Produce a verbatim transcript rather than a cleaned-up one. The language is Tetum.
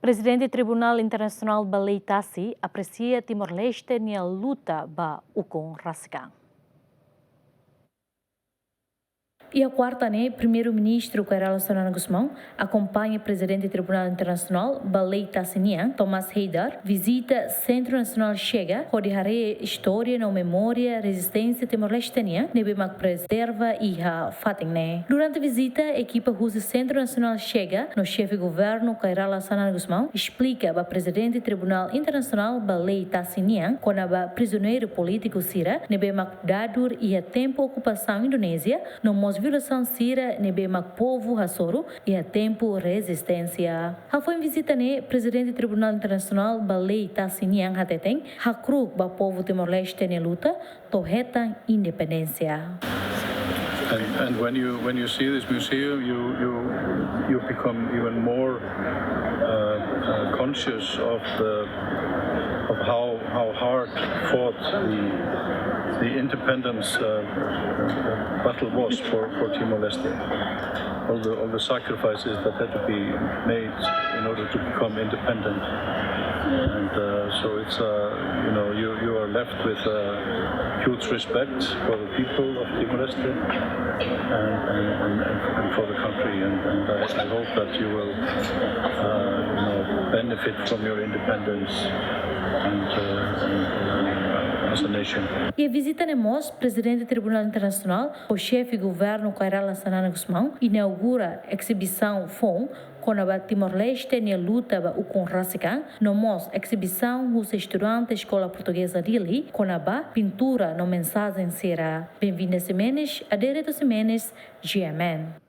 Prezidente Tribunál Internasionál ba Lei Tasi apresia Timor-Leste nia luta ba ukun rasik an. Iha kuarta ne'e, Primeiru-Ministru Kay Rala Xanana Gusmão akompaña Prezidente Tribunál Internasionál ba Lei Tasi nian, Tomás Heydar, vizita Sentru Nasionál Chega, hodi haree istória no memória rezisténsia Timor-Leste nian ne'ebé mak prezerva iha fatin ne'e. Durante vizita, ekipa husi Sentru Nasionál Chega no Xefe Governu Kay Rala Xanana Gusmão esplika ba Prezidente Tribunál Internasionál ba Lei Tasi nian kona-ba prizioneiru polítiku sira ne'ebé mak dadur iha tempu okupasaun Indonézia, no mós violasaun sira ne'ebé mak povu hasoru iha tempu rezisténsia. Hafoin vizita ne'e, Prezidente Tribunál Internasionál ba Lei Tasi nian hateten hakru'uk ba povu Timor-Leste nia luta to'o hetan independénsia. And, and when you when you see this museum, you you you become even more uh, uh, conscious of the of how how hard fought the the independence uh, battle was for for Timor-Leste. All the all the sacrifices that had to be made in order to become independent, and uh, so it's uh, you know you you are left with uh, huge respect for the people of Timor-Leste and, and, and, and for the country, and, and I, I hope that you will uh, you know, benefit from your independence and, uh, and uh, as a nation. Iha vizita ne'e mós, Prezidente Tribunál Internasionál ho Xefe Governu Kay Rala Xanana Gusmão inaugura ezibisaun foun kona-ba Timor-Leste nia luta ba ukun rasik an, no mós ezibisaun husi estudante Eskola Portugeza Dili kona-ba pintura no mensajen sira. Benvinda Ximenes, Adereto Ximenes, G M N.